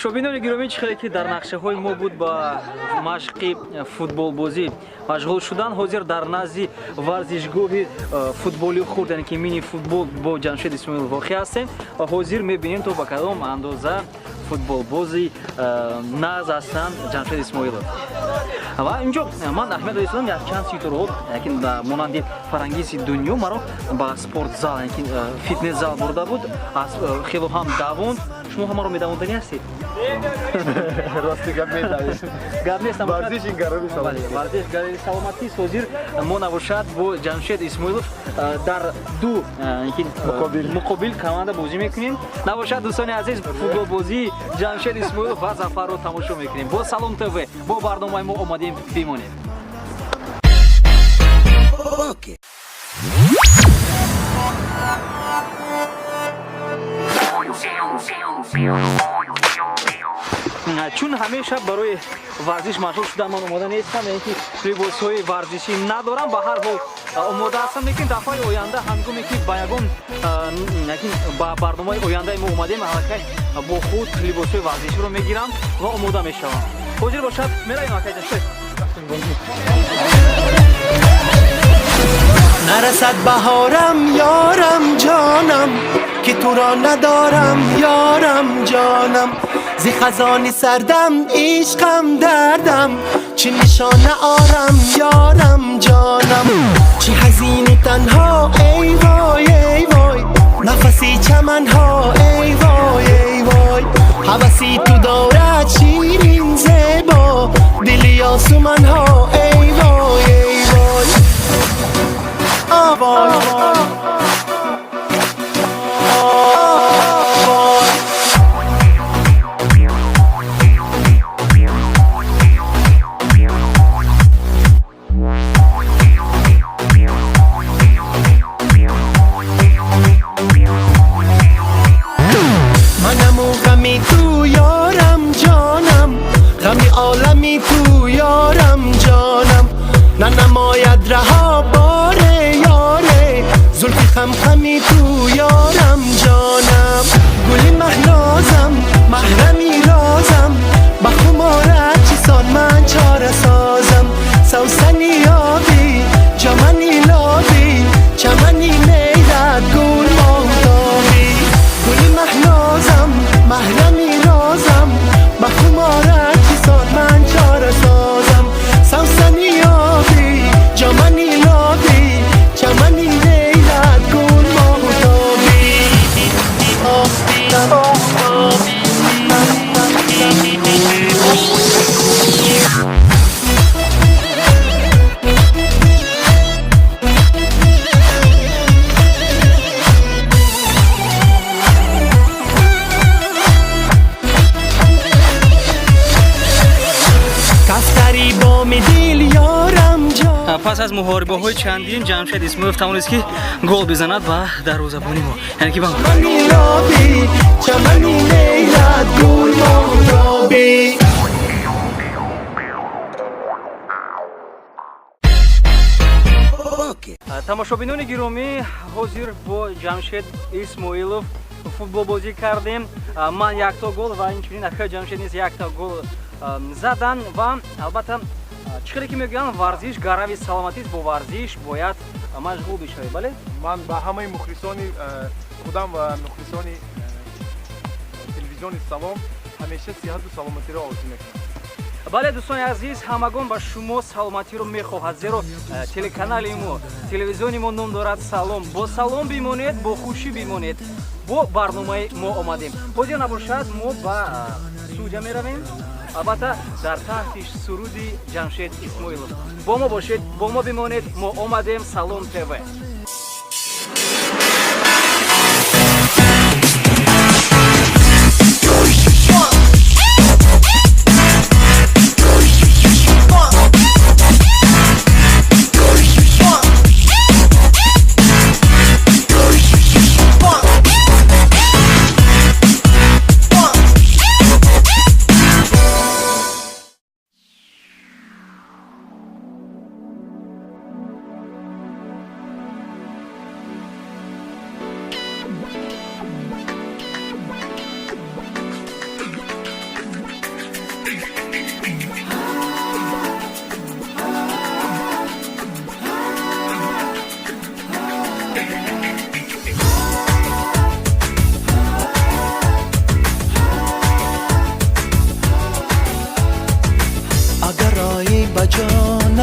Тамошобинони гиромӣ, чӣ хеле ки дар нақшаҳои мо буд ба машқи футболбозӣ машғул шудан, ҳозир дар назди варзишгоҳи футболи хурд, яъне ки мини футбол бо Ҷамшед Исмоилов воқеъ ҳастем ва ҳозир мебинем, то ба кадом андоза футболбози нағз ҳастанд Ҷамшед Исмоилов. Ва инҷо ман аҳамият дода истодам якчанд ситораҳо, яке монанди Фарангизи Дунё маро ба спортзал, яъне ки фитнес-зал бурда буд, аз хело ҳам давонд. Шумо ҳамаро медавондани ҳастед? Рости гап, медавем. Гап нест. Варзиш ин гарави саломатӣ. Варзиш гарави саломатист. Ҳозир мо набошад бо Ҷамшед Исмоилов дар ду муқобил команда бозӣ мекунем. Набошад, дӯстони азиз, футболбозии Ҷамшед Исмоилов ва Зафарро тамошо мекунем бо Салом ТВ. Бо барномаи мо омадем, бимонед. Okay. Чун ҳамеша барои варзиш машғул шудан ман омода нестам, яъне ки либосҳои варзишӣ надорам, ба ҳар ҳол омода ҳастам, лекин дафъаи оянда, ҳангоме ки ба ягон ба барномаи ояндаи мо омадем, аллакай бо худ либосҳои варзиширо мегирам ва омода мешавам. Ҳозир бошад, меравем, акай Ҷамшед. Нарасад баҳорам, ёрам ҷонам, ки туро надорам, ёрам ҷонам. Зи хазони сардам, ишқам дардам, чӣ нишона орам, ёрам ҷонам. Чӣ ҳазину танҳо, эй вой, эй вой, нафаси чаманҳо, эй вой, эй вой. Ҳаваси ту дорад, ширин зебо, дили осуманҳо, эй вой, эй вой, вой, вой. Манаму ғами ту, ёрам ҷонам, ғами олами ту, ёрам ҷонам. Нанамояд раҳо боре, ёре, зулфи хамхами ту, ёрам ҷонам. Гули маҳнозам, маҳрами розам, ба хуморат чисон ман чора созам. Савсани ёбӣ, ҷамани лобӣ, чамани мейлат гул моҳтобӣ. Гули маҳнозам, маҳрами розам, ба хуморат чисон ман чора созам. Савсани ёбӣ, ҷамани лобӣ, чамани лейлат гул моҳтобӣ. Кафтари боми дил, ёрам ҷон. Пас аз муҳорибаҳои чандин Ҷамшед Исмоилов тавонист, ки гол бизанад ба дарвозабони мо, яъне ки ба Чамани лобӣ, чамани лейлат гул моҳтобӣ. Тамошобинони гиромӣ, ҳозир бо Ҷамшед Исмоилов футболбозӣ кардем. Ман якто гол ва инчунин акай Ҷамшед низ якта гол задан. Ва албатта, чӣ хеле ки мегӯянд, варзиш гарави саломатист, бо варзиш бояд машғул бишавед, бале. Ман ба ҳамаи мухлисони худам ва мухлисони телевизиони Салом ҳамеша сиҳату саломатиро орзу мекунам. Бале, дӯстони азиз, ҳамагон ба шумо саломатиро мехоҳад, зеро телеканали мо, телевизиони мо ном дорад Салом. Бо салом бимонед, бо хушӣ бимонед. Бо барномаи мо омадем. Ҳозир набошад, мо ба студия меравем, албатта дар таҳти суруди Ҷамшед Исмоилов. Бо мо бошед, бо мо бимонед. Мо омадем. Салом ТВ.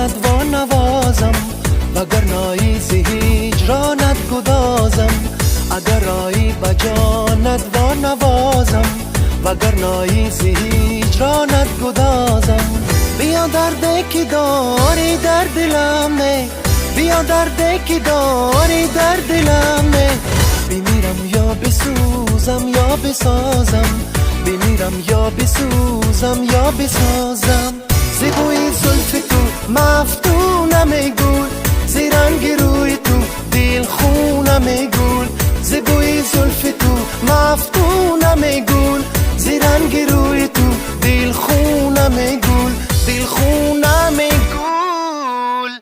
جانت وانوازم، وگرنایی ز هجرانت گدازم. اگر آیی به جانت وانوازم، وگرنایی ز هجرانت گدازم. بیا درده که داری در دلم، بیا درده که داری در دلم. بمیرم یا بسوزم یا بسازم، بمیرم یا بسوزم یا بسازم. ز بوی زلف تو مفتونم ای گل، ز رنگ روی تو دل خونم ای گل. ز بوی زلف تو مفتونم ای گل، ز رنگ روی تو دل خونم ای گل، دل خونم ای گل.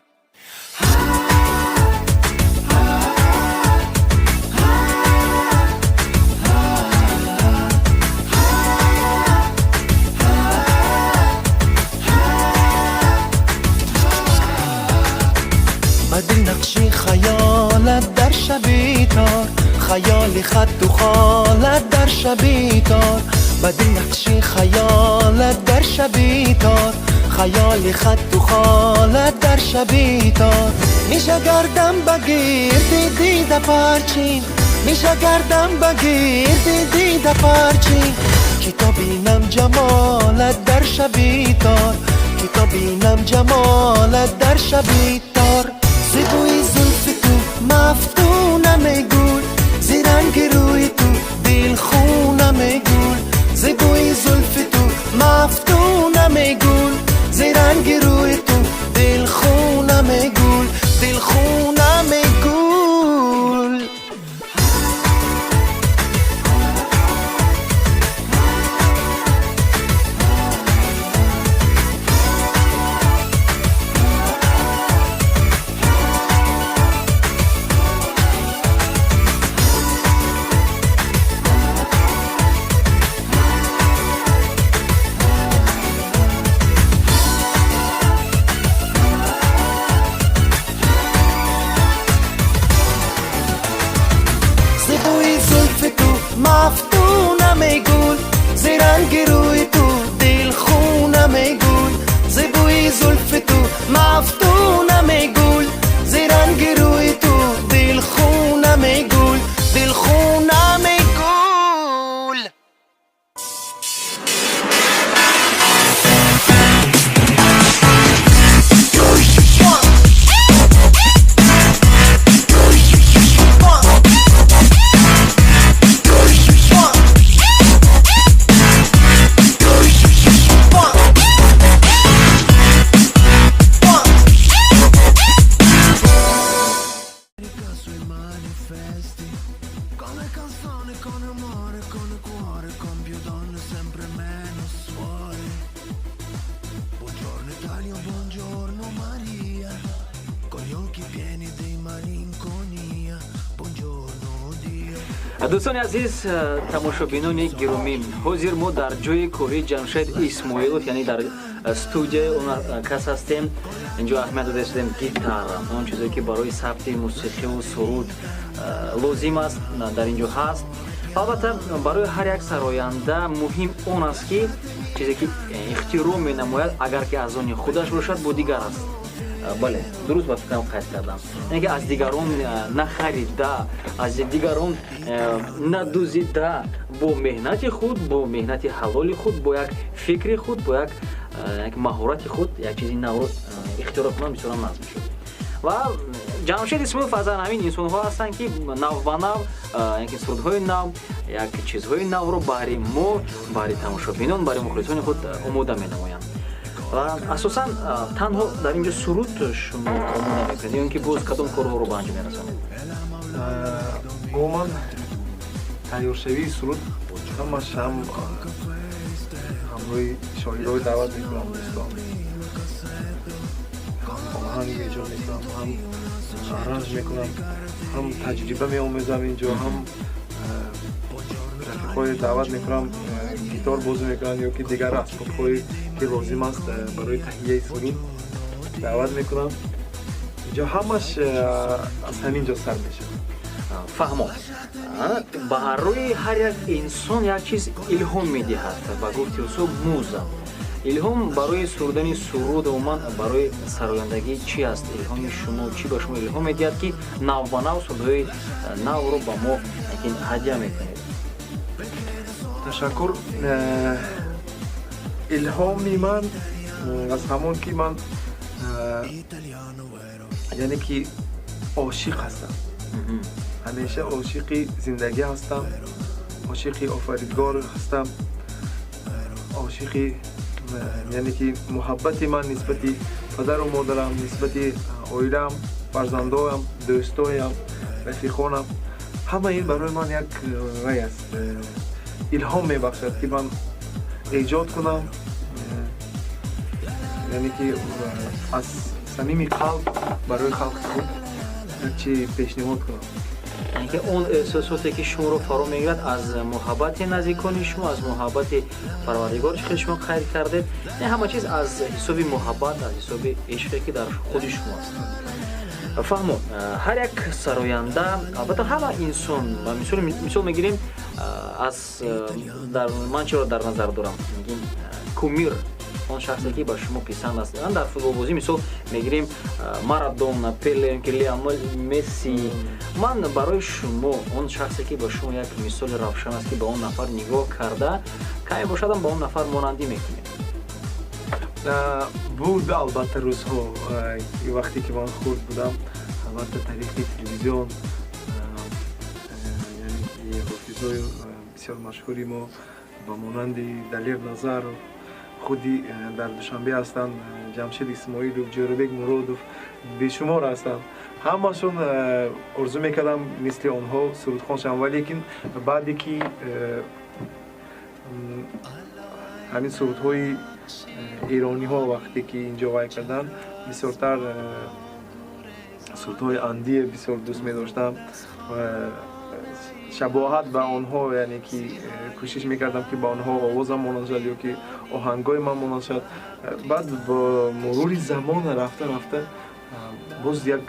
بدل نقشی خیالت در شبی تار، خیال خط و خالت در شبی تار. بدل نقشی خیالت در شبی تار، خیال خط و خالت در شبی تار. میشه گردم بگیردی دیده پرچین، میشه گردم بگیردی دیده پرچین. که تا بینم جمالت در شبی تار، که تا بینم جمالت در شبی تار. ز بوی زلف تو مفتونم ای گل، ز رنگ روی تو دل خونم ای گل. ز بوی زلف تو مفتونم ای گل، ز رنگ روی تو دل خونم ای گل، دل خونم ای گل. ز بوی زلف تو مفتونم ای گل، ز رنگ روی تو دل خونم ای گل. ز بوی زلف تو مفتونم ای گل، ز رنگ روی تو دل خونم ای گل، دل خونم ای گل. Sui manifesti, come canzone, con amore, con cuore, con più donne, sempre meno suore. Buongiorno Italia, buongiorno Maria, con gli occhi pieni di malinconia. Buongiorno Dio. Дӯстони азиз, тамошобинони гиромӣ, ҳозир мо дар ҷои кори Ҷамшед Исмоилов, яъне дар студияи он кас ҳастем. Инҷо аҳамият дода истодем гитара, он чизое ки барои сабти мусиқиву суруд лозим аст, дар ин ҷо ҳаст. Албатта, барои ҳар як сароянда муҳим он аст, ки чизе ки ихтироъ менамояд, агар ки аз они худаш бошад, бо дигар аст. Бале, дуруст ба фикрам қайд кардам, яъне ки аз дигарон нахарида, аз дигарон надузида, бо меҳнати худ, бо меҳнати ҳалоли худ, бо як фикри худ, бо як маҳорати худ як чизи навро ихтироъ кунам, бисёрам нағз мешуд. Ва Ҷамшед Исмоилов аз ҳамин инсонҳо ҳастанд, ки нав ба нав, яке сурудҳои нав, як чизҳои навро баҳри мо, баҳри тамошобинон, баҳри мухлисони худ омода менамоянд. Ва асосан танҳо дар ин ҷо суруд шумо омода мекунед ё ин ки боз кадом корҳоро ба анҷом мерасонед? Умуман, тайёршавии суруд ҳамаш ҳам ҳамроҳи шоирҳои даъват мекунам, дӯстон, ҳам оҳанг эҷод мекунам, ҳам аранж мекунам, ҳам таҷриба меомезам инҷо, ҳам рафиқҳое даъват мекунам, гитор бозӣ мекунанд ё ки дигар асбобҳое ки лозим аст барои таҳияи суруд даъват мекунам. Инҷо ҳамаш аз ҳамин ҷо сар мешавад. Фаҳмо, барои ҳар як инсон як чиз илҳом медиҳад, ба гуфти усо муза. Илҳом барои сурудани суруд, умуман барои сарояндагӣ чӣ аст? Илҳоми шумо чӣ ба шумо илҳом медиҳад, ки нав ба нав сурудҳои навро ба мо ҳадя мекунед? Ташаккур. Илҳоми ман аз ҳамон ки ман, яъне ки, ошиқ ҳастам, ҳамеша ошиқи зиндагӣ ҳастам, ошиқи офаридгор ҳастам, ошиқи, яъне ки, муҳаббати ман нисбати падару модарам, нисбати оилаам, фарзандоям, дӯстоям, рафиқонам, ҳама ин барои ман як вай аст, илҳом мебахшад, ки ман эҷод кунам, яъне ки аз самими қалб барои халқи худ як чи пешниҳод кунам. Яъне ки он эҳсосоте, ки шуморо фаро мегирад, аз муҳаббати наздикони шумо, аз муҳаббати Парвардигори ки шумо қайд кардед, ҳама чиз аз ҳисоби муҳаббат, аз ҳисоби ишқе, ки дар худи шумо аст. Фаҳмо, ҳар як сароянда, албатта ҳама инсон, мисол мегирем, аз дар ман чиро дар назар дорам, мегим кумир, он шахсе, ки ба шумо писанд аст. Дар футболбозӣ мисол мегирем Марадона, Пеле, Лионел Месси. Ман барои шумо он шахсе, ки ба шумо як мисоли равшан аст, ки ба он нафар нигоҳ карда, каме бошадам ба он нафар монандӣ мекунед? Буд, албатта, рӯзҳо, вақте ки ман хурд будам, албатта, тариқи телевизион, яъне ки ҳофизҳои бисёр машҳури мо ба монанди Далер Назаров, худи дар Душанбе ҳастанд Ҷамшед Исмоилов, Ҷӯрабек Муродов, бешумор ҳастанд. Ҳамашон орзу мекардам мисли онҳо сурудхон шавам. Валекин баъде ки ҳамин сурудҳои эрониҳо вақте ки инҷо вай карданд, бисёртар сурудҳои андие бисёр дӯст медоштам, шабоҳат ба онҳо, яъне ки кӯшиш мекардам, ки ба онҳо овозам монанд шавад ё ки оҳангҳои ман монанд шавад. Баъд бо мурури замон рафта рафта боз як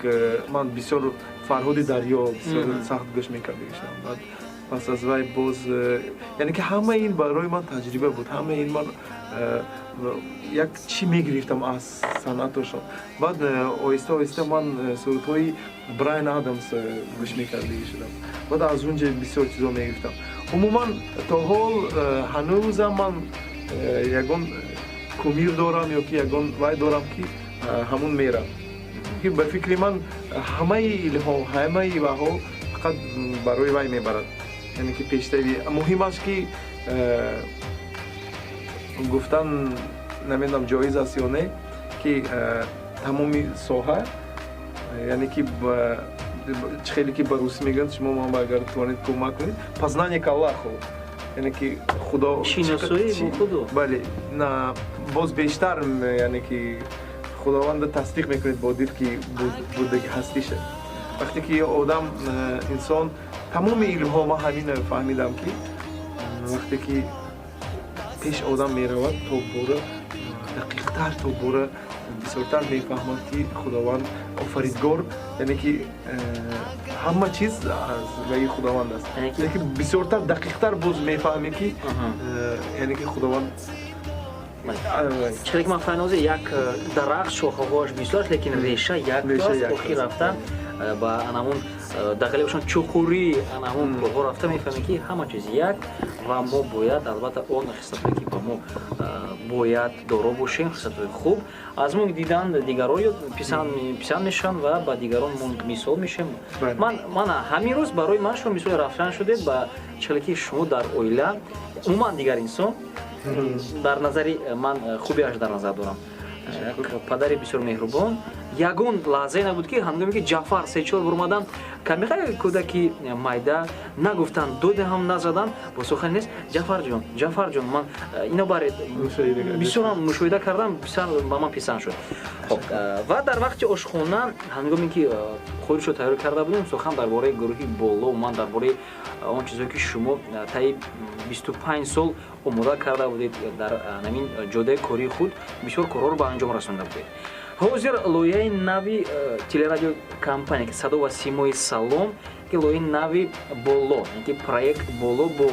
ман бисёр Фарҳоди Дарё бисёр сахт гӯш мекардагишам. Баъд пас аз вай боз, яъне ки, ҳамаи ин барои ман таҷриба буд, ҳамаи ин ман як чӣ мегирифтам аз санъатошон. Баъд оҳиста оҳиста ман сурудҳои Брайан Адамс гӯш мекардагӣ шудам, баъд аз он ҷо бисёр чизо мегирифтам. Умуман, то ҳол ҳанӯзам ман ягон кумир дорам ё ки ягон вай дорам, ки ҳамун мерам, ки ба фикри ман ҳамаи илҳом, ҳамаи ваҳо фақат барои вай мебарад, яъне ки пештари муҳим аст, ки гуфтан намедонам ҷоиз аст ё не, ки тамоми соҳа, яъне ки чӣ хеле ки ба русӣ мегӯянд, шумо ман агар тавонед кӯмак кунед, познание к Аллаху, яъне ки Худо шиносоӣ бо Худо. Бале, на боз бештар, яъне ки Худованда тасдиқ мекунед бо дил, ки будаги ҳастиша. Вақте ки одам, инсон, тамоми илмҳо, ман ҳамин фаҳмидам, ки вақте ки пеш одам меравад, то бора дақиқтар, то бора бисёртар мефаҳмад, ки Худованд офаридгор, яъне ки ҳама чиз аз ваи Худованд аст, яъне ки бисёртар, дақиқтар боз мефаҳмем, ки яъне ки Худованд. Чизе ки ман фаҳмидам, як дарахт шохаҳоаш бисёр аст, лекин реша як аст. Охир рафта ба анамун дағалебашон чуқурӣ анамун кӯҳҳо рафта мефаҳмем, ки ҳама чиз як ва мо бояд, албатта, он хислатҳое, ки ба мо бояд доро бошем, хислатҳои хуб, аз мо дидан дигарон писанд мешаванд ва ба дигарон мо мисол мешавем. Ман ҳамин рӯз барои ман шумо мисоли равшан шудед, ба чизе ки шумо дар оила, умуман дигар инсон дар назари ман хубиаш дар назар дорам, як падари бисёр меҳрубон. Ягон лаҳзае набуд, ки ҳангоме ки Ҷафар се-чор бор омадан, камиқай кӯдаки майда, нагуфтанд, доде ҳам назаданд, бо сухан нест: «Ҷафарҷон, Ҷафарҷон, ман ино баред». Бисёрам мушоҳида кардам, бисёр ба ман писанд шуд. Хоб, ва дар вақти ошхона, ҳангоме ки хӯришро тайёр карда будем, сухан дар бораи гурӯҳи Боло, ман дар бораи он чизое, ки шумо таи 25 сол омода карда будед, дар ҳамин ҷодаи кории худ бисёр корҳоро ба анҷом расонда будед. Ҳозир лоиҳаи нави телерадио компания, ки Садо ва Симои Салом, ки лоиҳаи нави Боло, ки проект Боло бо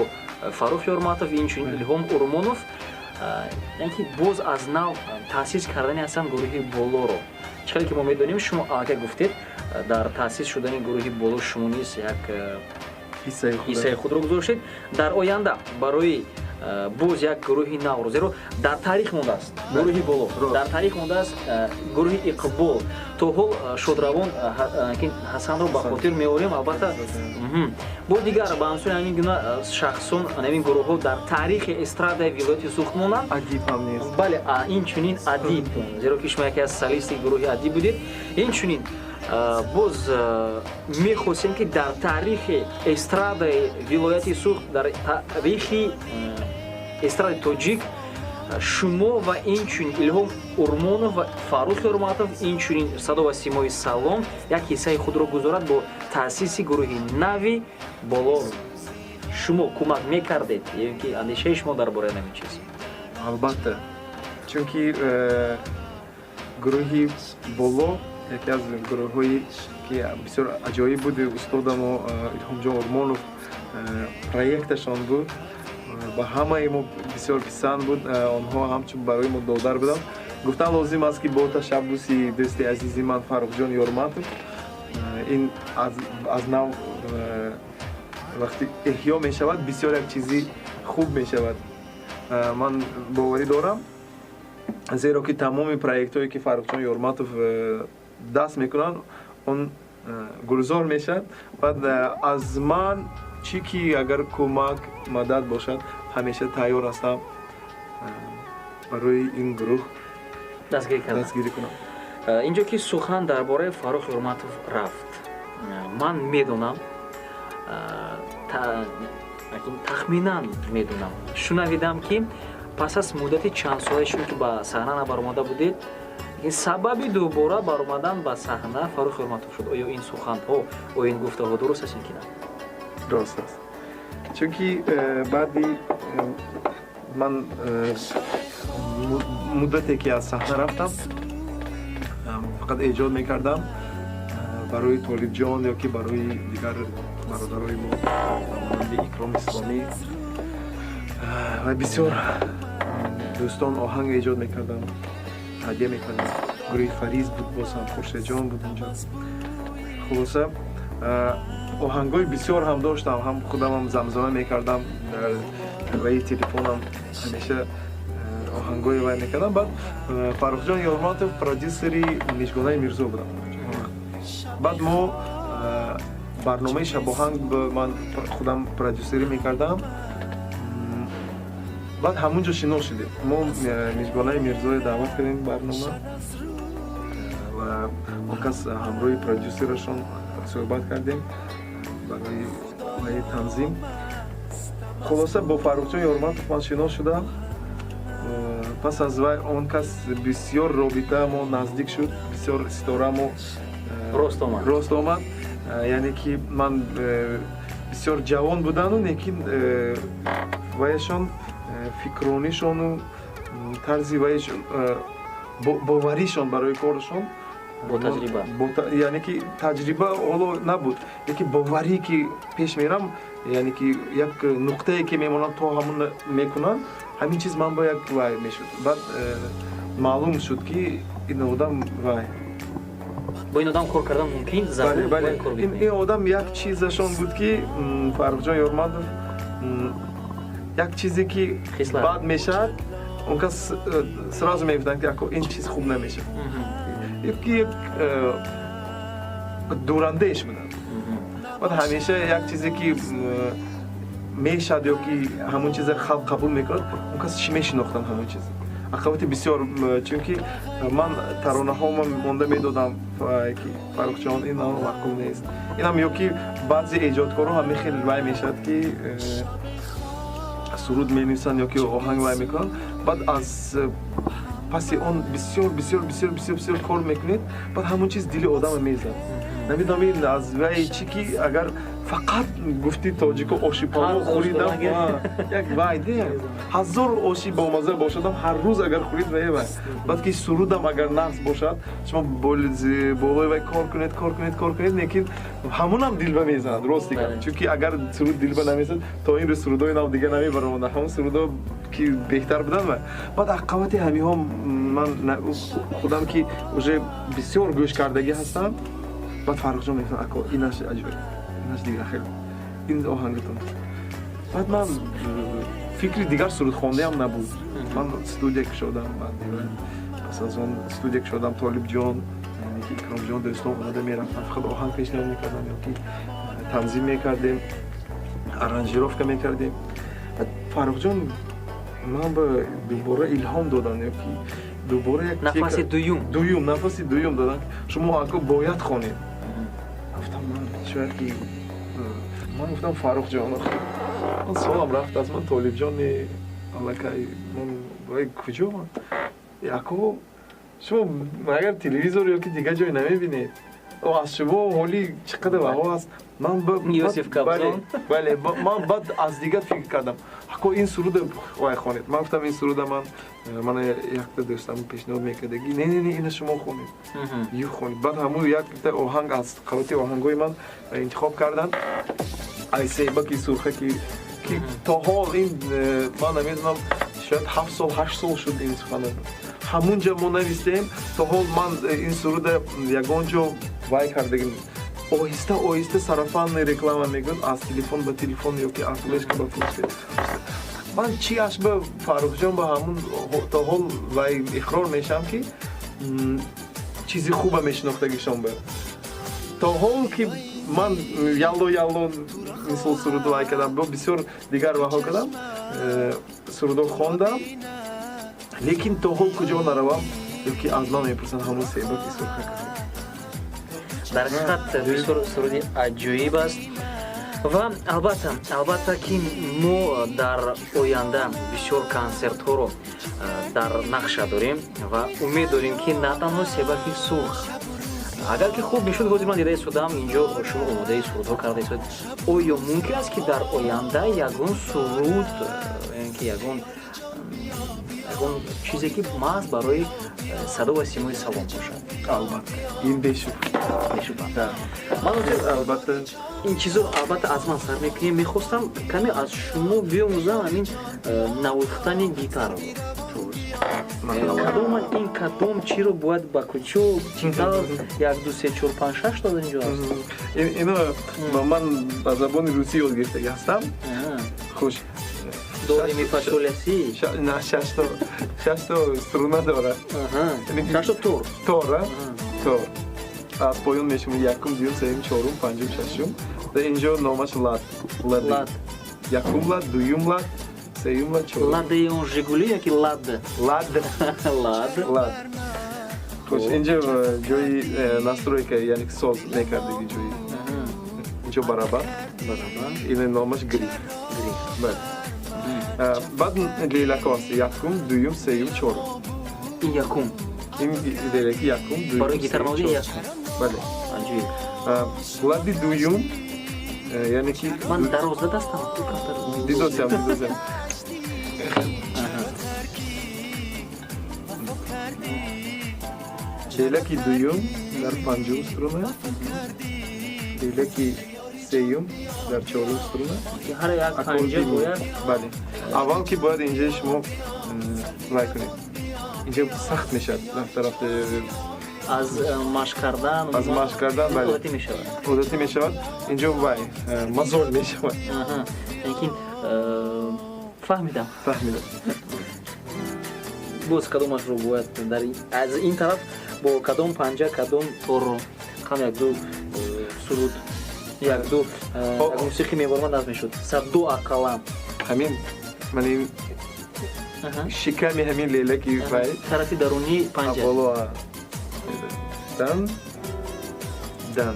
Фаррух Ёрматов, инчунин Илҳом Урмонов. Яъне ки боз аз нав таъсис кардани ҳастанд гурӯҳи Болоро. Чӣ хеле ки мо медонем, шумо аллакай гуфтед, дар таъсис шудани гурӯҳи Боло шумо низ як ҳиссаи худро гузоштед. Дар оянда барои боз як гурӯҳи навро, зеро дар таърих мондааст гурӯҳи Боло, дар таърих мондааст гурӯҳи Иқбол, то ҳол шодравон Ҳасанро ба хотир меорем. Албатта, бо дигар ба ҳамсои ҳамин гуна шахсон, ҳамин гурӯҳҳо дар таърихи эстрадаи вилояти Суғд монанд. Адиб ҳам нест. Бале, инчунин Адиб, зеро ки шумо яке аз солисти гурӯҳи Адиб будед. Инчунин боз мехостем, ки дар таърихи эстрадаи вилояти Суғд, дар таърихи эстрадаи тоҷик шумо ва инчунин Илҳом Урмонов ва Фаррух Ёрматов, инчунин Садо ва Симои Салом як ҳиссаи худро гузорад бо таъсиси гурӯҳи нави Боло. Шумо кӯмак мекардед ё ки андешаи шумо дар бораи ҳамин чиз? Албатта, чунки гурӯҳи Боло яке аз гурӯҳҳое ки бисёр аҷоиб буд, устодамо Илҳомҷон Урмонов проекташон буд, ба ҳамаи мо бисёр писанд буд. Онҳо ҳамчун барои мо додар буданд. Гуфтан лозим аст, ки бо ташаббуси дӯсти азизи ман Фаррухҷон Ёрматов ин аз нав вақти эҳё мешавад, бисёр як чизи хуб мешавад, ман боварӣ дорам, зеро ки тамоми проектҳое ки Фаррухҷон Ёрматов даст мекунанд, он гулзор мешавад. Баъд аз ман чӣ ки агар кӯмак, мадад бошад, ҳамеша тайёр ҳастам барои ин гурӯҳ дастгирӣ кунам. Инҷо ки сухан дар бораи Фаррух Ёрматов рафт, ман медонам, тахминан медонам, шунавидам, ки пас аз муддати чандсолаи шумо ки ба саҳна набаромада будед, сабаби дубора баромадан ба саҳна Фаррух Ёрматов шуд. Оё ин суханҳо, оё ин гуфтаҳо дуруст аст ки на? Дуруст аст, чунки баъди ман муддате ки аз саҳна рафтам, фақат эҷод мекардам барои Толибҷон ё ки барои дигар бародарои мо, монанди Икром Исломӣ ва бисёр дӯстон, оҳанг эҷод мекардам, ҳадя мекардам. Гурӯҳи Фариз буд, боз ҳам Хуршедҷон буд унҷо. Хулоса, оҳангҳои бисёр ҳам доштам, ҳам худамам замзама мекардам, дар ваи телефонам ҳамеша оҳангҳои вай мекардам. Баъд Фаррухҷон Ёрматов продюсери Мижгонаи Мирзо будам. Баъд мо барномаи шабоҳанг ман худам продюсерӣ мекардам. Баъд ҳамун ҷо шинос шудем. Мо Мижгонаи Мирзоя даъват кардем барнома ва он кас ҳамроҳи продюсерашон суҳбат кардем барои ваи танзим. Хулоса, бо Фаррухҷон Ёрматов ман шинос шудам. Пас аз вай он кас бисёр робитамо наздик шуд, бисёр ситорамо рост омад. Яъне ки ман бисёр ҷавон будану, лекин ваяшон, фикронишону тарзи ваяшон, боваришон барои корашон. Бо таҷриба. Яъне ки таҷриба ҳоло набуд, яке боварӣ ки пеш мерам, яъне ки як нуқтае ки мемонам, то ҳамон мекунам, ҳамин чиз ман бо як вай мешуд. Баъд маълум шуд, ки ин одам вай Бо ин одам кор кардан мумкин. Бале, ин одам як чизашон буд, ки Фаррухҷон Ёрматов як чизе ки бад мешавад, он кас сразу мегуфтанд, ки ако, ин чиз хуб намешавад, ки як дурандеш буданд. Баъд ҳамеша як чизе ки мешавад ё ки ҳамон чизе халқ қабул мекунад, он кас чӣ мешинохтанд ҳамон чиз. Ақабати бисёр, чунки ман таронаҳома монда медодам, ки Фаррухҷон, ин маъқул нест, инам, ё ки баъзе эҷодкорҳо ҳамин хел вай мешавад, ки суруд менависанд ё ки оҳанг вай мекунанд, баъд аз паси он бисёр, бисёр, бисёр, бисёр, бисёр кор мекунед, баъд ҳамон чиз дили одама мезад. Намедонам ин аз вай чӣ, ки агар Фақат гуфти тоҷико оши палов хӯридам, як вайде ҳазор оши бомаза бошадам, ҳар рӯз агар хӯрид вай вай. Баъд ки сурудам агар нағз бошад, шумо болои вай кор кунед, кор кунед, кор кунед, лекин ҳамонам дилба мезанад, рост дигар. Чунки агар суруд дилба намезад, то ин рӯз сурудҳои нав дигар намебаромаданд, ҳамон сурудҳо ки беҳтар буданд. Ва баъд аққавати ҳамиҳо ман худам ки уже бисёр гӯш кардагӣ ҳастам, баъд Фаррухҷон мегуфтанд: «Ако, инаш аҷоиб, инаш дигар хеле, ин оҳангатон». Баъд ман фикри дигар сурудхондаам набуд. Ман студия кушодам, пас аз он студия кушодам, Толибҷон, ки Икромҷон, дӯстон омада мерафтанд, фақат оҳанг пешниҳод мекардам ё ки танзим мекардем, аранжировка мекардем. Фаррухҷон ман ба дубора илҳом доданд ё ки дубора як нафаси дуюм. Дуюм, нафаси дуюм доданд: «Шумо, ако, бояд хонед». Гуфтам, ман шояд ки ман гуфтам: «Фаррухҷон, ман солам рафт аз ман, Толибҷони аллакай, ман вай куҷо?» «Ако, шумо агар телевизор ё ки дигар ҷой намебинед, аз шумо ҳоли чӣ қадар ваҳо аст». Ман Иосиф Кобзон. Бале, ман баъд аз дигар фикр кардам: «Ако, ин суруда вай хонед». Ман гуфтам: «Ин суруда ман мана якта дӯстам пешниҳод мекардаги». «Не, не, не, ина шумо хонед, ю хонед». Баъд ҳамун якта оҳанг аз қавати оҳангҳои ман интихоб карданд, ай себаки сурха, ки то ҳол ин ман намедонам, шояд 7 сол, 8 сол шуд ин сухана ҳамун ҷа мо навистем, то ҳол ман ин суруда ягон ҷо вай кардагим. Оҳиста оҳиста сарафанный реклама мегӯянд, аз телефон ба телефон ё ки аз флешка ба флешка. Ман чи аш ба Фаррухҷон ба ҳамун то ҳол вай иқрор мешавам, ки чизи хуба мешинохтагишон ба то ҳол ки ман ялло ялло мисол суруд вай кардам, бо бисёр дигар ваҳо кардам, сурудо хондам, лекин то ҳол куҷо наравам ё ки аз ман мепурсанд ҳамун себаки сурха. Дар ҳақиқат бисёр суруди аҷоиб аст ва албатта, ки мо дар оянда бисёр консертҳоро дар нақша дорем ва умед дорем, ки на танҳо себаки сурх. Агар ки хуб мешуд, ҳозир ман дида истодам, инҷо шумо омодаи сурудҳо карда истодед. Оё мумкин аст, ки дар оянда ягон суруд, ки ягон чизе, ки маҳз барои садо ва симои салом бошад? Албатта, ин бешуб. Бешуб. Ман албатта. Ин чизо албатта аз ман сар мекунем. Мехостам каме аз шумо биомӯзам ҳамин навохтани гитараро. Кадом ин, кадом чиро бояд ба куҷо, чӣ тавр? Як, ду, се, чор, панҷ, шаш то инҷо аст. Ино ман ба забони русӣ ёд гирифтагӣ ҳастам. Хуш. До ре ми фа сол ля си. На, шашто струна дорад. Шашто тор. Тор, тор аз поён мешумад: якум, дуюм, сеюм, чорум, панҷум, шашум. Дар инҷо номаш лад. Лад. Якум лад, дуюм лад, сеюм лад, чорум. Ладаи он Жигули яки лад? Лад. Лад. Лад. Хуш, инҷо ҷои настройка, яъне соз мекардиги ҷои инҷо барабан. Барабан. Ин номаш гриф. Гриф. Бале. Баъд лелако аст: якум, дуюм, сеюм, чорум. Ин якум? Ин лелеки якум, дуюм. Барои гитарнавозӣ якум. Бале. Аҷоиб. Лади дуюм, яъне ки Ман дарозда дастам. Дидосям, дидосям. Лелаки дуюм дар панҷум струна, лелаки сеюм дар чорум струна. Ҳар як панҷа бояд. Бале, аввал ки бояд инҷа шумо вай кунед, инҷа сахт мешавад рафта рафта. Аз машқ кардан. Аз машқ кардан, бале. Одатӣ мешавад. Одатӣ мешавад, инҷо вай мазол мешавад. Лекин фаҳмидам. Фаҳмидам. Боз кадомашро бояд дар аз ин тараф бо кадом панҷа кадом торро ҳам як ду суруд, як ду мусиқӣ мебармад, аз мешуд садду ақаллан. Ҳамин ман ин шиками ҳамин лелаки вай. Тарафи дарунии панҷа. Боло дан дан,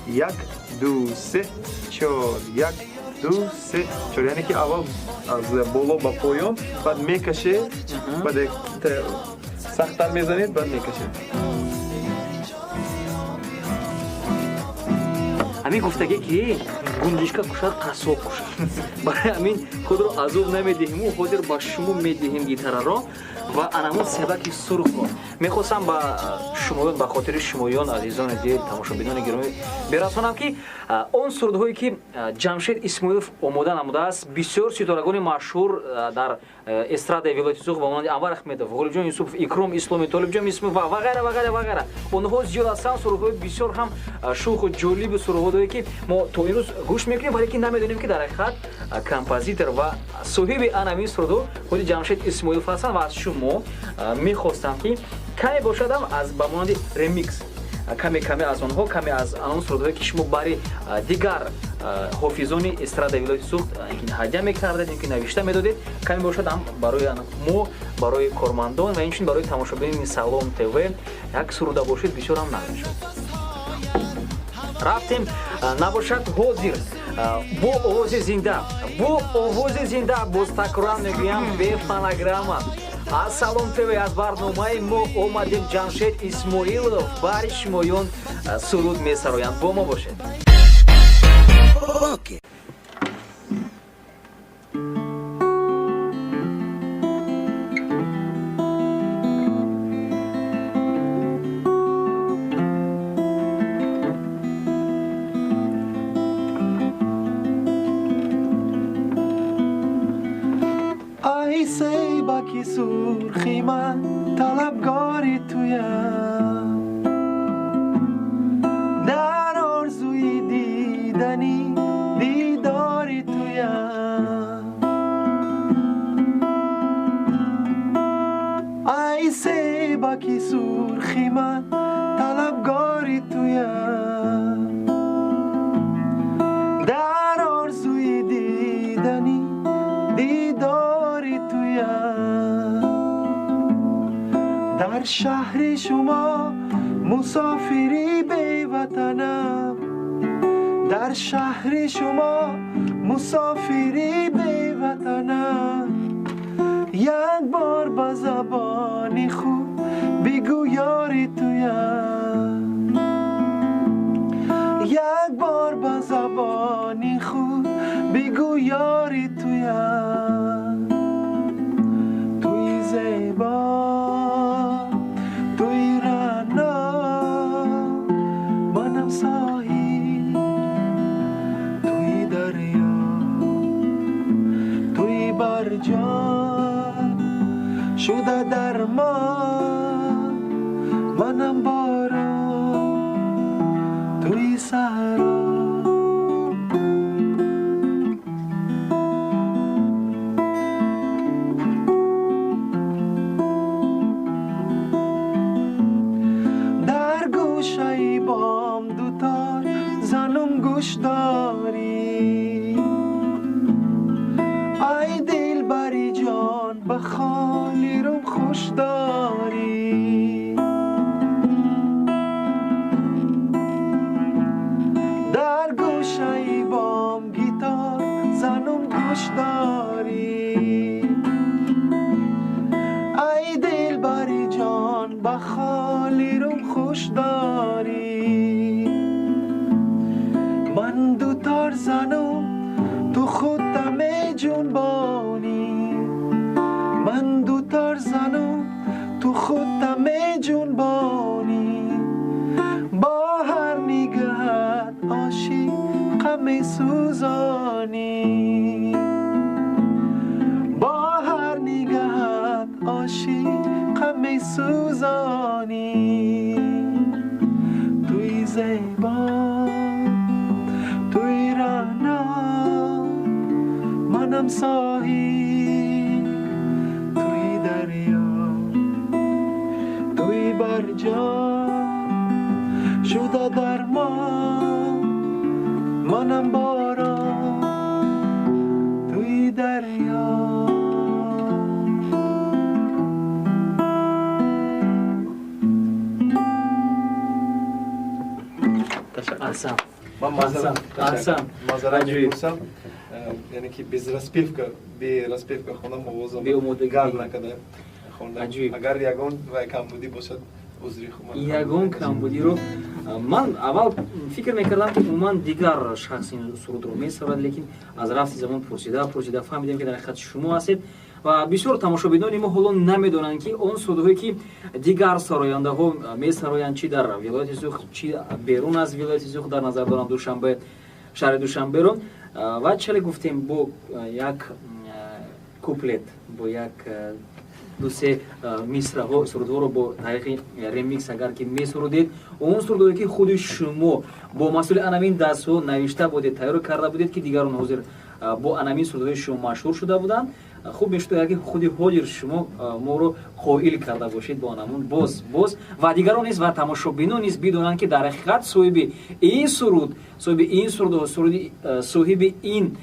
як, ду, се, чор, як, ду, се, чор. Яъне ки аввал аз боло ба поён, баъд мекаше, баъд сахттар мезанед, баъд мекашед. Ҳамин гуфтагӣ, ки гунҷишка кушад, қассоб кушад. Барои ҳамин худро азоб намедиҳиму ҳозир ба шумо медиҳем гитараро ва анамун себаки сурхро. Мехостам ба шумоён, ба хотири шумоён, азизони дил, тамошобинони гиромӣ, бирасонам, ки он сурудҳое, ки Ҷамшед Исмоилов омода намудааст, бисёр ситорагони машҳур дар эстрадаи вилояти Суғд, ба монанди Анвар Ахмедов, Ғолибҷон Юсупов, Икром Исломи, Толибҷон Исмоилов ва ғайра, ва ғайра, ва ғайра. Онҳо зиёд ҳастанд. Сурудҳои бисёр ҳам шӯху ҷолиби сурудҳое, ки мо то имрӯз гӯш мекунем, вале ки намедонем, ки дар ҳақиқат композитор ва соҳиби анамин сурудҳо худи Ҷамшед Исмоилов ҳастанд. Ва аз шумо мехостам, ки каме бошадам аз ба монанди ремикс, каме каме аз онҳо, каме аз он сурудҳое, ки шумо бари дигар ҳофизони эстрадаи вилояти Суғд ҳадя мекардед, ки навишта медодед, каме бошад ҳам барои мо, барои кормандон ва инчунин барои тамошобинони Салом ТВ як суруда бошед, бисёр ҳам нағз мешуд. Рафтем, набошад, ҳозир бо овози зинда, бо овози зинда, боз такроран мегӯям, бе фонограмма, аз Салом ТВ, аз барномаи мо омадем. Ҷамшед Исмоилов бари шумоён суруд месароянд. Бо мо бошед. Окей. Ай сейбаки сурхи, ман талабгори туям, дар орзуи дидани дидори туям. Ай сейбаки сурхи, ман талабгори туям, дар орзуи дидани дидори туям. Дар шаҳри шумо мусофири беватанам, дар шаҳри шумо мусофири беватанам. Як бор ба забони худ бигӯ, ёри туям. Як бор ба забони худ бигӯ, ёри туям. Туи зебо, туи раъно, манам соҳил, туи дарё, туи барҷон шуда дармон, манам борон, туи саҳро. Дар гӯшаи бом дутор занум, гӯш дорӣ. Ай дилбари ҷон, ба холи рум хуш дорӣ. Дар гӯшаи бом гитор занум, гӯш дорӣ. Ай дилбари ҷон, ба холи рум хуш дорӣ. Ман дутор занум, ту худта меҷунбонӣ. Ман дутор занум, ту худта меҷунбонӣ. Бо ҳар нигаҳат ошиқа месӯзонӣ, бо ҳар нигаҳат ошиқа месӯзонӣ. Туи зебо, туи раъно, манам соҳил, туи дарё, туи барҷон шуда дармон, манам борон, туи дарё. Аҳсан. Ман маъзарат. Аҳсан. Маъзарат Аҷоиб. мепурсам, яъне ки без распевка, бе распевка хондам, овозам Беомодагӣ. гарм накарда хондам. Аҷоиб. Агар ягон вай камбудӣ бошад, Узри хуб. Ягон камбудиро ман аввал фикр мекардам, ки умуман дигар шахс ин сурудро месарад, лекин аз рафти замон пурсида пурсида фаҳмидем, ки дар ҳақиқат шумо ҳастед. Ва бисёр тамошобинони мо ҳоло намедонанд, ки он сурудҳое, ки дигар сарояндаҳо месароянд, чи дар вилояти Суғд, чи берун аз вилояти Суғд, дар назар дорам Душанбе, шаҳри Душанберо. Ва чале гуфтем, бо як куплет, бо як дусе мисраҳо сурудҳоро бо тариқи ремикс агар ки месурудед, он сурудҳое, ки худи шумо бо масъули анамин дастҳо навишта будед, тайёр карда будед, ки дигарон ҳозир бо анамин сурудҳои шумо машҳур шуда буданд, хуб мешуд, агар ки худи ҳозир шумо моро қоил карда бошед бо анамун боз боз, ва дигарон низ ва тамошобинон низ бидонанд, ки дар ҳақиқат соҳиби ин суруд, соҳиби ин сурудҳо, соҳиби ин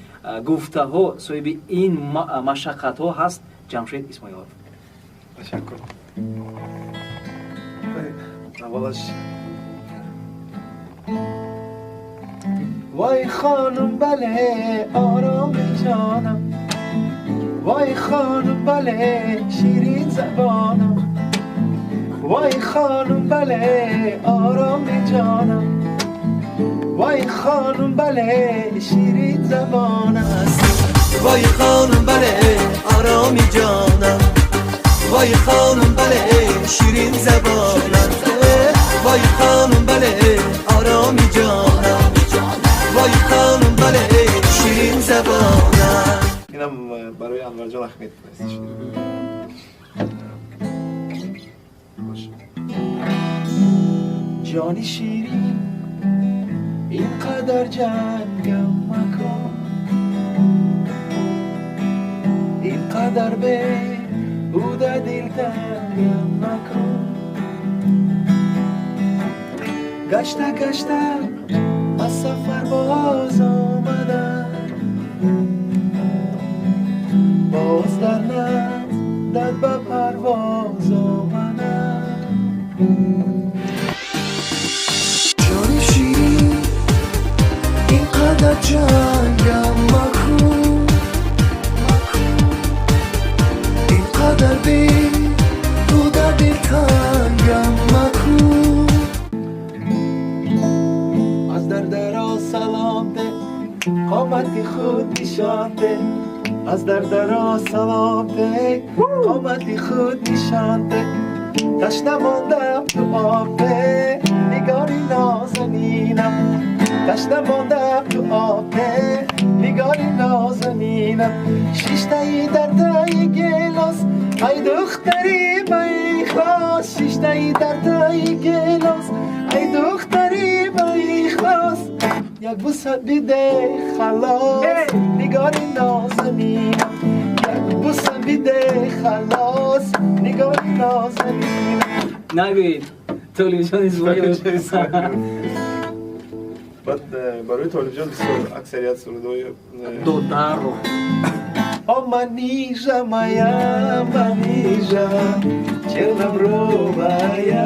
гуфтаҳо, соҳиби ин машаққатҳо ҳаст Ҷамшед Исмоилов. Ташаккур. Аввалаш: вой хонум, бале, ороми ҷонам, вой хонум, бале, ширин забонам, вой хонум, бале, ороми ҷонам, вой хонум, бале, ширин забонам. Вой хонум, бале, ороми ҷонам, вой хонум, бале, ширин забонам, вой хонум, бале, ороми ҷонам, вой хонум, бале, ширин забонам. Инам барои Анварҷон Ахмедов нависта шуда. Ҷони ширин, инқадар ҷангам макун, инқадар беҳуда дилтангам макун. Гашта гашта аз сафар боз омадам, боз дар наздат ба парвоз омадам. Ҷони ширин, инқадар ҷангам макун, инқадар беҳуда дилтангам макун. Аз дар даро салом де, қомати худ нишон де, аз дар даро салом де, қомати худ нишон де, ташна мондам, ту об де, нигори нозанинам, ташна мондам, ту об де, нигори нозанинам. Шиштаи дар таи гелос, ай духтари ба ихлос, шиштаи дар таи гелос, ай духтари ба ихлос, як буса биде, халос, нигори нозанинам, як буса биде, халос, нигори нозанинам. Нагӯед, Толибҷон Исмоилов. Баъд барои Толибҷон бисёр аксарият сурудҳои додаро. О, Манижа моя, Манижа, чернобровая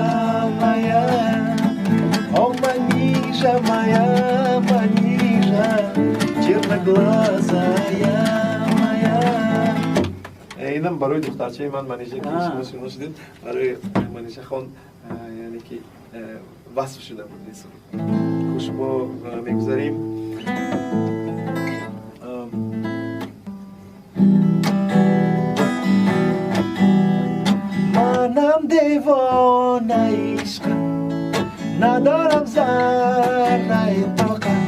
моя. О, Манижа моя, Манижа, черноглазая моя. Инам барои духтарчаи ман Манижа, ки шумо шинос шудед, барои Манижа хон, яъне ки васф шуда буд ин суруд. Хуш, мо мегузарем. Манам девонаи ишқам, надорам зарраи тоқат,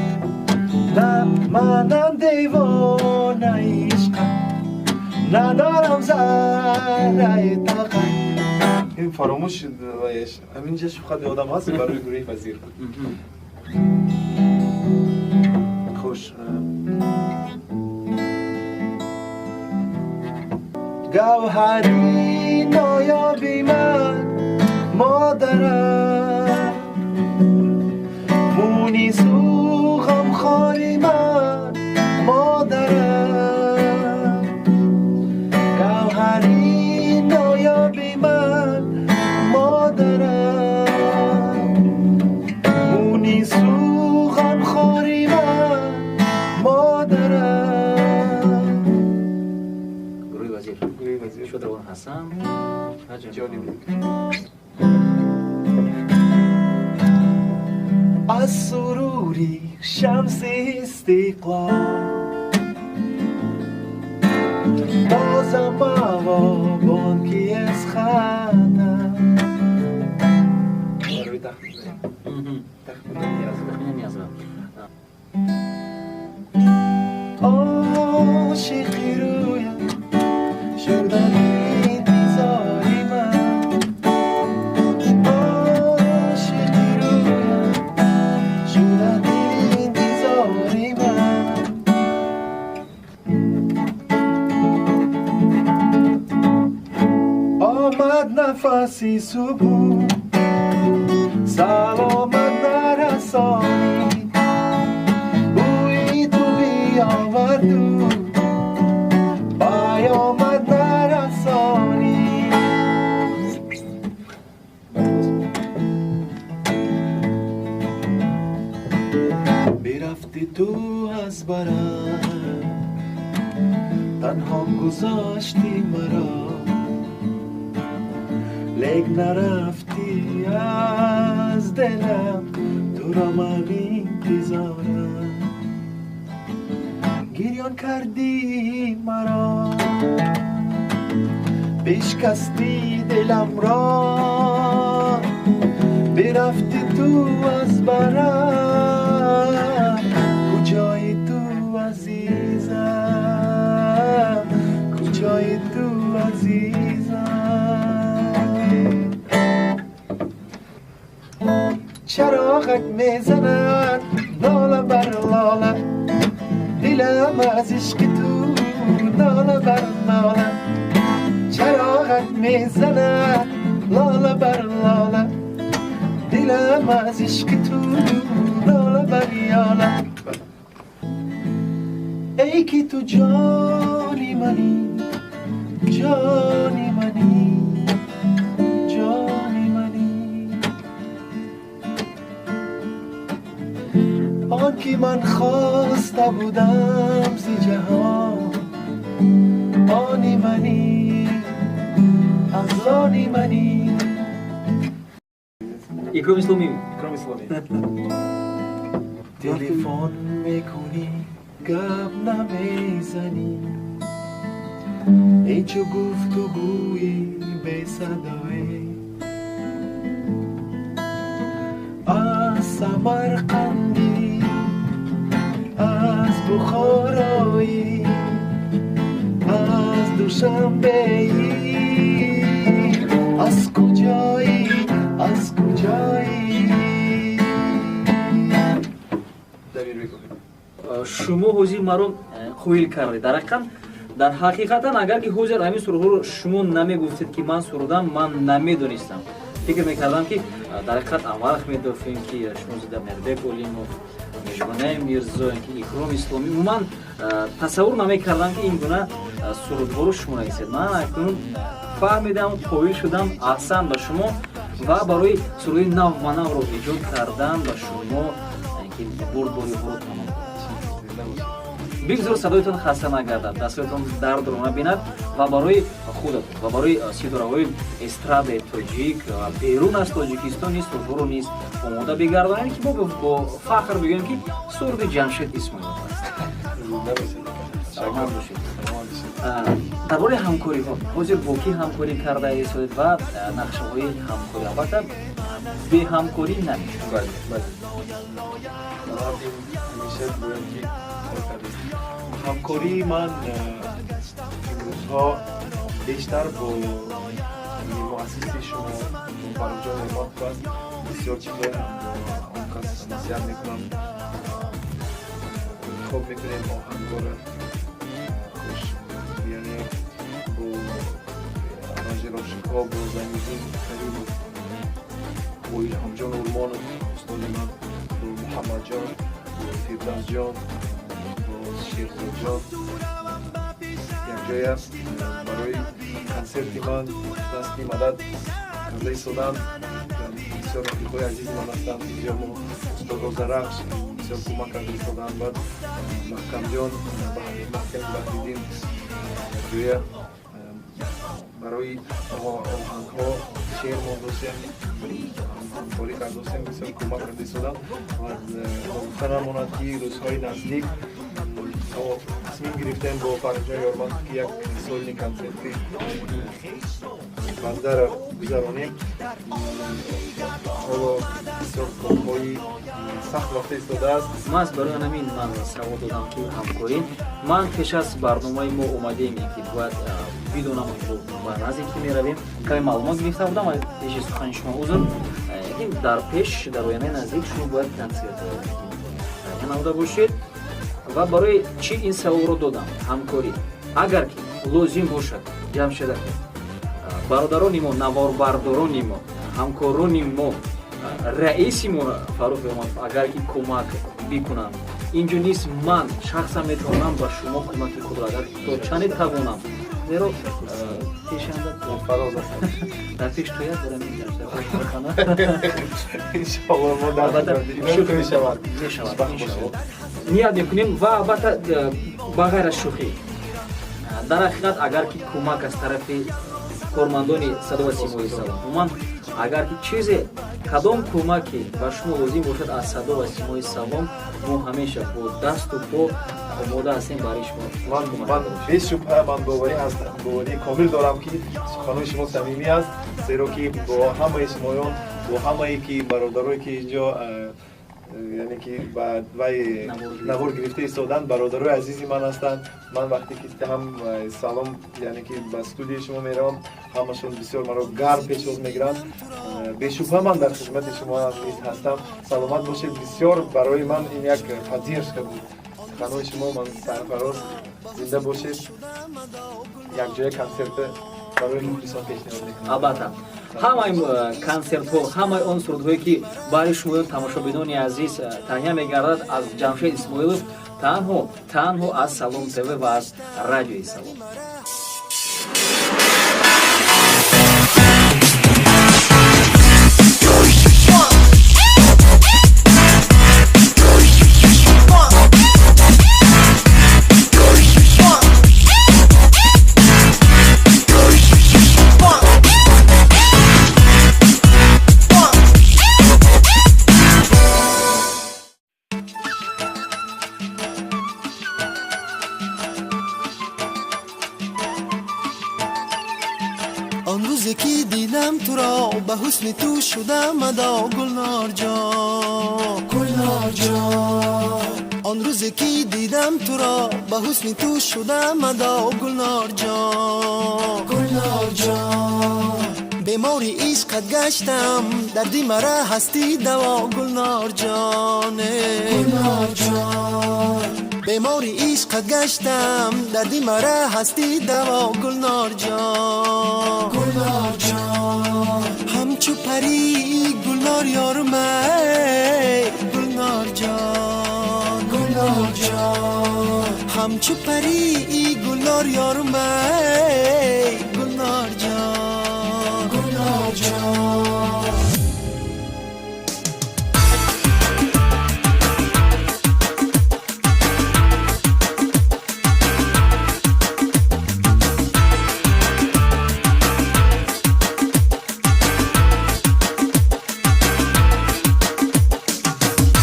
манам девонаи ишқам, надорам зарраи тоқат. Ин фаромӯш шуд ваяш, ҳаминҷа фақат ёдам ҳаст, барои гурӯҳи Вазир буд. Хуш. Гавҳари ноёби ман модарам, мунису ғамхори ман модарам, гавҳари ноёби ман модарам, мунису ғамхори ман модарам. Гурӯҳи Вазир. Гурӯҳи Вазир. Шодравон Ҳасан. Ҷонибек. Шамси Истиқлол, бозам ҳаво бонки аз хата. Ниязова. Ошиқи рӯям шудан интизори ман, ошиқи рӯям шудан интизори ман. Омад нафаси субҳ, саломат нарасонид, бӯи ту биёварду паёмад нарасонид. Бирафти ту аз барам, танҳо гузошти маро, лек нарафтӣ аз дилам, туро ман интизорам. Гирён кардӣ маро, бишкастӣ диламро, бирафти ту аз барам, куҷои ту азизам, куҷои ту азизам. Чароғак мезанад нола бар лола, дилам аз ишқи ту нола бар нола. Чароғак мезанад лола бар лола, дилам аз ишқи ту нола бар ёла. Эй ки ту ҷони манӣ, ҷони манӣ, ҷони манӣ, он ки ман хоста будам зи ҷаҳон, они манӣ, аз они манӣ. Икром Исломӣ. Икром Исломӣ. Телефон мекунӣ, гап намезанӣ, ҳечу гуфтугӯи бесадое. Аз Самарқандӣ, аз Бухороӣ, аз Душанбеӣ, аз куҷоӣ, аз куҷоӣ? Шумо ҳозир маро қоил кардед. Дар ҳақиқат, дар ҳақиқатан агар ки ҳозир ҳамин сурудҳоро шумо намегуфтед, ки ман сурудам, ман намедонистам. Фикр мекардам, ки дар ҳақиқат Анвар Ахмедов, ин ки шумо зида Меҳрбек Олимов, Мижгонаи Мирзо, ин ки Икром Исломӣ, умуман тасаввур намекардам, ки ин гуна сурудҳоро шумо нависед. Ман акнун фаҳмидам, қоил шудам. Аҳсан ба шумо ва барои суруди нав ба навро эҷод кардан ба шумо ки бурдбориҳоро тамом. Бигзор садоятон хаста нагардад, дастҳоятон дардро набинад ва барои худатон ва барои ситораҳои эстрадаи тоҷик ва берун аз Тоҷикистон низ сурудҳоро низ омода бигардонед, ки мо бо фахр бигӯем, ки суруди Ҷамшед Исмоилов аст. Саломат бошед. Дар бораи ҳамкориҳо, ҳозир бо кӣ ҳамкорӣ карда истодед ва нақшаҳои ҳамкорӣ? Албатта, беҳамкорӣ намешавад. Ҳамеша гӯям, ки кор кардем. Ҳамкории ман имрӯзҳо бештар бо муассиси шумо, Фаррухҷон Неъматов аст. Бисёр чизҳои он кас насиҳат мекунам, интихоб мекунем оҳангора хуш, яъне бо аранжировщикҳо, бо Зайниддин Каримов, бо Илҳомҷон Урмонов, устоди ман, бо Муҳаммадҷон, бо Фирдавсҷон, бо Шерзодҷон якҷоя барои консерти ман дасти мадад карда истоданд. Бисёр рафиқҳои азизи ман ҳастанд. Инҷо мо устод Озарахш бисёр кӯмак карда истоданд. Баъд Маҳкамҷон, Маҳками Баҳриддин, якҷоя Барои оҳангҳо шеър мондосем, ҳамкорӣ кардосем, бисёр кӯмак карда истодам. Ва гуфта намонад, ки рӯзҳои наздик мо тасмим гирифтем бо Фарҳунҷон Ёрманд, ки як сольный консерти бандаро гузаронем. Ҳоло бисёр корҳои сахт рафта истодааст. Маҳз барои ҳамин ман савол додам, ки ҳамкорӣ. Ман пеш аз барномаи мо омадем, ки бояд бидонам, ба назде ки меравем, каме маълумот гирифта будам. Пеши сухани шумо узр, лекин дар пеш, дар ояндаи наздик шумо бояд консерт намуда бошед. Ва барои чӣ ин саволро додам? Ҳамкорӣ агар ки лозим бошад, Ҷамшед ака, бародарони мо, наворбардорони мо, ҳамкорони мо, раиси мо Фаррух Ёрматов агар ки кӯмак бикунанд, инҷо низ ман шахсан метавонам ба шумо кӯмаки худро, агар то чанде тавонам, зеро пешанда фароз аст. Дар пеш тояд дорам. Иншоалло, мо дар мешавад. Мешавад, ният мекунем. Ва албатта, ба ғайр аз шӯхӣ, дар ҳақиқат, агар ки кӯмак аз тарафи кормандони Садо ва Симои Салом, умуман, агар ки чизе, кадом кӯмаке ба шумо лозим бошад аз Садо ва Симои Салом, мо ҳамеша бо дасту по омода ҳастем барои шумо. Ман бешубҳа, ман боварӣ ҳастам, боварии комил дорам, ки суханои шумо самимӣ аст, зеро ки бо ҳамаи шумоён, бо ҳамае ки бародарое ки инҷо, яъне ки ба вай навор гирифта истоданд, бародарои азизи ман ҳастанд. Ман вақте ки ҳам Салом, яъне ки ба студияи шумо меравам, ҳамашон бисёр маро гарм пешвоз мегиранд. Бешубҳа, ман дар хизмати шумо низ ҳастам. Саломат бошед. Бисёр барои ман ин як поддержка буд суханои шумо. Ман сарфароз, зинда бошед. Якҷоя консерта барои мухлисон пешниҳод мекунам. Албатта, ҳамаи консертҳо, ҳамаи он сурудҳое, ки барои шумоён, тамошобинони азиз, таҳия мегардад аз Ҷамшед Исмоилов, танҳо, танҳо аз Салом ТВ ва аз Радиои Салом. Он рӯзе ки дидам туро, ба ҳусни ту шудам адо, Гулнорҷон, Гулнорҷон. Он рӯзе ки дидам туро, ба ҳусни ту шудам адо, Гулнорҷон, Гулнорҷон. Бемори ишқат гаштам, дарди мара ҳастӣ даво, Гулнорҷон, Гулнорҷон. Бемори ишқат гаштам, дарди мара ҳастӣ даво, Гулнорҷон, Гулнорҷон. Ҳамчу пари Гулнор ёрмай, Гулнорҷон, Гулнорҷон. Ҳамчу пари Гулнор ёрмай, Гулнорҷон, Гулнорҷон.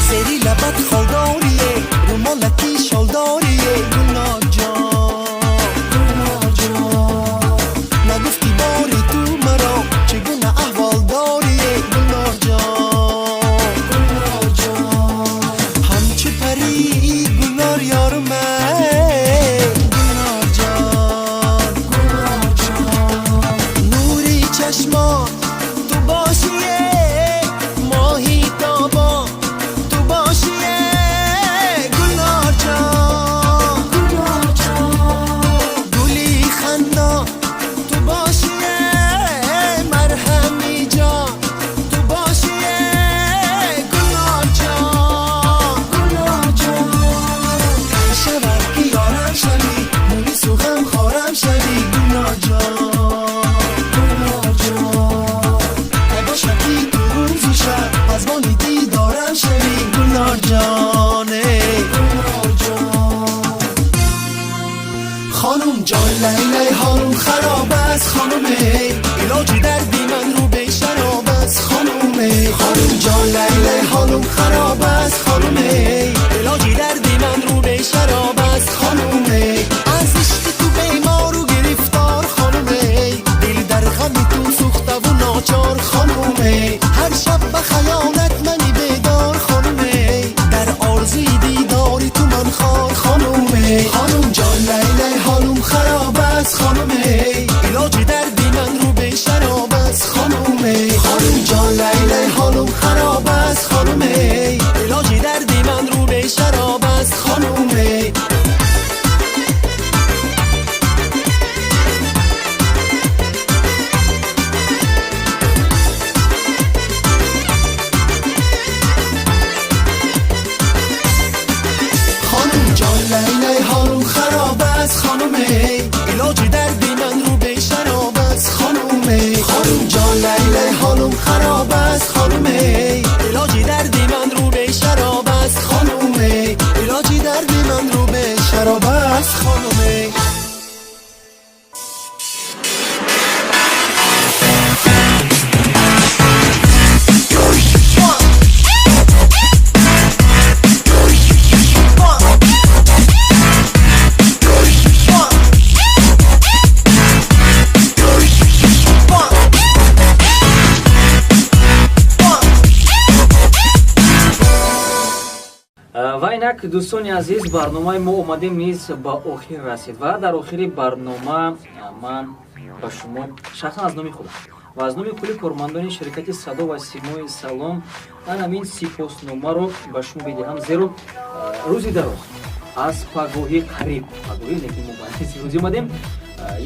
Зери лабат холдорие, румолаки шолдорие, Гулнорҷон, Гулнорҷон. است خانومه، علاج دردی من رو به شراب است خانومه. خانم جان لیلی حالم خراب است خانومه، علاج دردی من رو به شراب است خانومه. از عشق تو بیمار و گرفتار خانومه، دل در غم تو سوخته و ناچار خانومه. هر شب به خیالت منی بیدار خانومه، در آرزوی دیداری تو من خار خانومه. خانم جان لیلی حالم خراب است خانومه، علاج دردی من رو به شراب است خانومه. خانم جان لیلی حالم خراب است خانومه، علاج دردی من رو به شراب است خانومه. خانم جان لیلی حالم خراب است خانومه، علاج دردی من رو به شراب است خانومه. خانم جان لیلی حالم خراب است خانومه، علاج دردی من رو به شراب است خانومه. علاج دردی من رو به شراب است خانومه. Ва инак, дӯстони азиз, барномаи мо омадем низ ба охир расид ва дар охири барнома ман ба шумо шахсан аз номи худам ва аз номи кулли кормандони ширкати Садо ва Симои Салом ман ҳамин сипосномаро ба шумо медиҳам, зеро рӯзи дароз аз пагоҳӣ, қариб пагоҳӣ, лекин мо ба рӯзи омадем,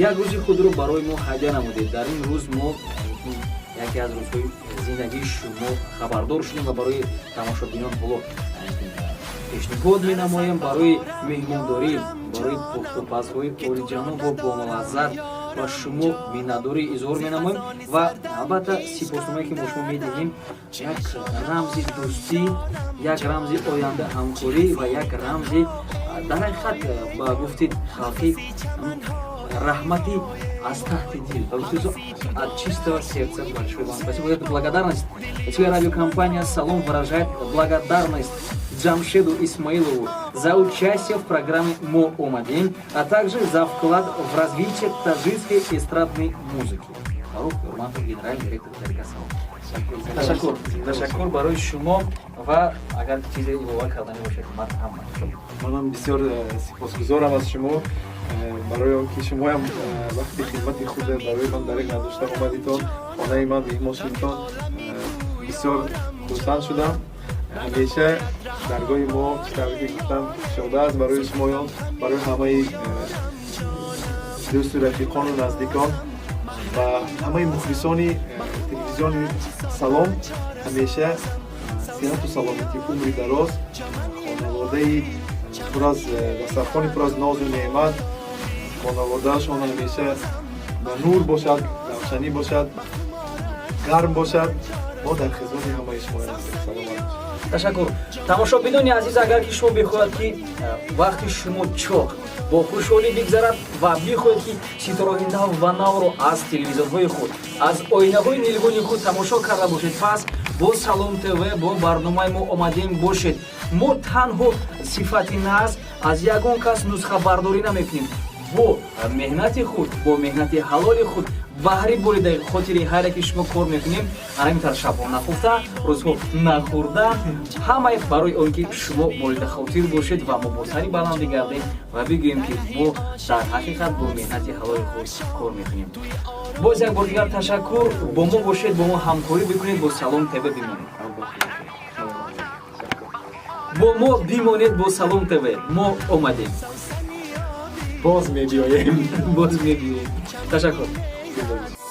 як рӯзи худро барои мо ҳадя намудед. Дар ин рӯз мо яке аз рӯзҳои зиндагии шумо хабардор шудем ва барои тамошобинон ҳоло пешниҳод менамоем барои меҳмондорӣ, барои пухтупазҳои олиҷанобу бомалаззат ба шумо миннатдорӣ изҳор менамоем ва албатта сипосномае ки мо шумо медиҳем як рамзи дӯстӣ, як рамзи оянда ҳамкорӣ ва як рамзи дар ҳақиқат ба гуфти халқӣ раҳмати аз таҳти дил, ба гуфти от чистого сердца. Большое вам спасибо за эту благодарность. Телерадиокомпания «Салом» выражает благодарность Джамшеду Исмаилову за участие в программе «Мо омадем», а также за вклад в развитие таджикской эстрадной музыки. Фарух Юрматов, генеральный директор ТРК «Салом». Ташаккур. Ташаккур барои шумо ва агар чизе илова кардани бошад, марҳамат. Манам бисёр сипосгузорам аз шумо барои он ки шумоям вақти хидмати худ барои ман дареғ надошта омадитон, хонаи ман меҳмон шудитон. Бисёр хурсанд шудам. Ҳамеша даргоҳи мо, чӣ тавре ки гуфтам, кушода аст барои шумоён, барои ҳамаи дӯсту рафиқону наздикон ва ҳамаи мухлисони телевизиони Салом. Ҳамеша сиҳату саломатӣ, умри дароз, хонаводаи пур аз дастархони пур аз нозу неъмат, хонаводаашон ҳамеша ба нур бошад, равшанӣ бошад, гарм бошад. Мо дар хизмати ҳамаи шумо ҳастем. Саломат бошед. Ташаккур. Тамошобинони азиз, агар ки шумо бихоҳад, ки вақти шумо чоқ бо хушҳолӣ бигзарад ва бихоҳед, ки ситораҳои нав ва навро аз телевизионҳои худ, аз оинаҳои нилгуни худ тамошо карда бошед, пас бо Салом ТВ, бо барномаи мо омадем бошед. Мо танҳо сифати нағз, аз ягон кас нусхабардорӣ намекунем. Бо меҳнати худ, бо меҳнати ҳалоли худ баҳри боридаи хотири ҳар яке шумо кор мекунем. Ана ҳамин тавр шабҳо нахуфта, рӯзҳо нахӯрда, ҳамаи барои он ки шумо борида хотир бошед ва мо бо сари баланд бигардем ва бигӯем, ки мо дар ҳақиқат бо меҳнати ҳалоли худ кор мекунем. Боз як бор дигар ташаккур. Бо мо бошед, бо мо ҳамкорӣ бикунед, бо Салом ТВ бимонед, бо мо бимонед, бо Салом ТВ. Мо омадем. Боз мебиёем. Боз мебиёем. Ташаккур. Зинда бошед.